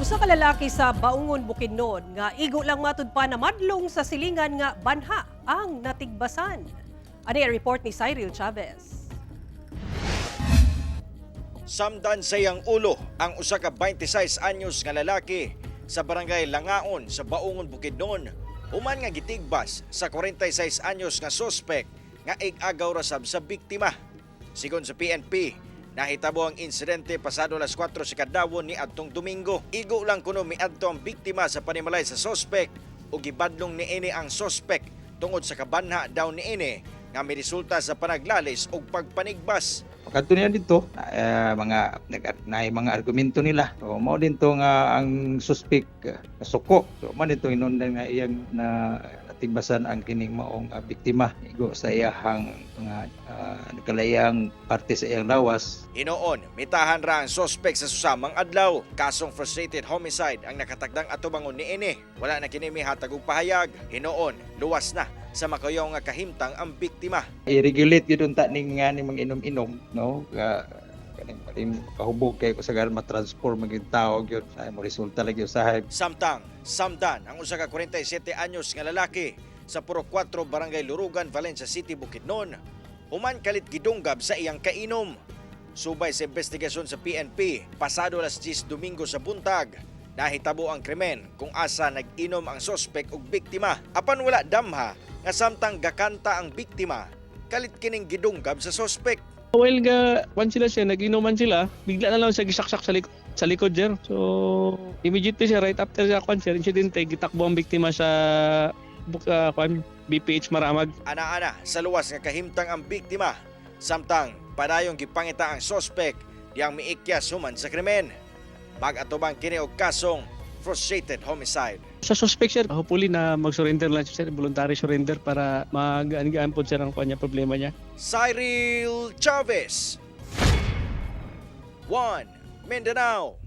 Usa ka lalaki sa Baungon, Bukidnon nga igo lang matud pa na madlong sa silingan nga banha ang natigbasan. Ani ang report ni Cyril Chavez. Samdan sa iyang ulo ang usa ka 26 anyos nga lalaki sa barangay Langaon sa Baungon, Bukidnon, human nga gitigbas sa 46 anyos nga sospek nga ig-agaw ra sab sa biktima. Sigon sa PNP, nahitabo ang insidente pasado alas 4 sa kadlawon ni adtong Domingo. Igo lang kuno miadto ang biktima sa panimalay sa sospek ug gibadlong niini ang sospek tungod sa kabanha daw niini nga miresulta sa panaglalis ug pagpanigbas. Pagkadto niya dito, mga nag naay mga argumento nila. So mao din to nga ang suspect kasuko. So mao din to hinungdan nga iyang na natigbasan ang kining maong biktima igo sa iyahang mga nagkalayang parte sa iyang lawas. Hinoon, mitahan ra ang sospek sa susamang adlaw. Kasong frustrated homicide ang nakatakdang atubangon niini. Wala na kini mihatag og pahayag. Hinoon, luwas na sa makayaw nga kahimtang ang biktima. I-regulate gyud unta ning nga ni mga inom-inom, no? Kaning malim kahubog kay kusagan ma-transform maging tao gyud ay mo resulta lagi usahay. Samtang, samdan ang usa ka 47 anyos nga lalaki sa Purok 4, Barangay Lurugan, Valencia City, Bukidnon. Human kalit gidunggab sa iyang kainom. Subay sa investigasyon sa PNP, pasado alas 10 Domingo sa buntag, nahitabo ang krimen kung asa nag-inom ang sospek ug biktima. Apan wala damha nga samtang gakanta ang biktima, kalit kining gidunggab sa sospek. While ga kwan sila siya, naginuman sila, bigla na lang siya gisaksak sa likod, sir. So immediately siya, right after sa kwan sir, insidente, gitakbo ang biktima sa kwan BPH Maramag. Ana-ana sa luwas nga kahimtang ang biktima. Samtang padayong gipangita ang sospek diyang miikyas human sa krimen. Mag-atubang kini og kasong frustrated homicide. Sa suspect, sir, hopefully na mag-surrender lang siya, sir, voluntary surrender para magaan-gaan po sir ang kanya problema niya. Cyril Chavez. 1 Mindanao.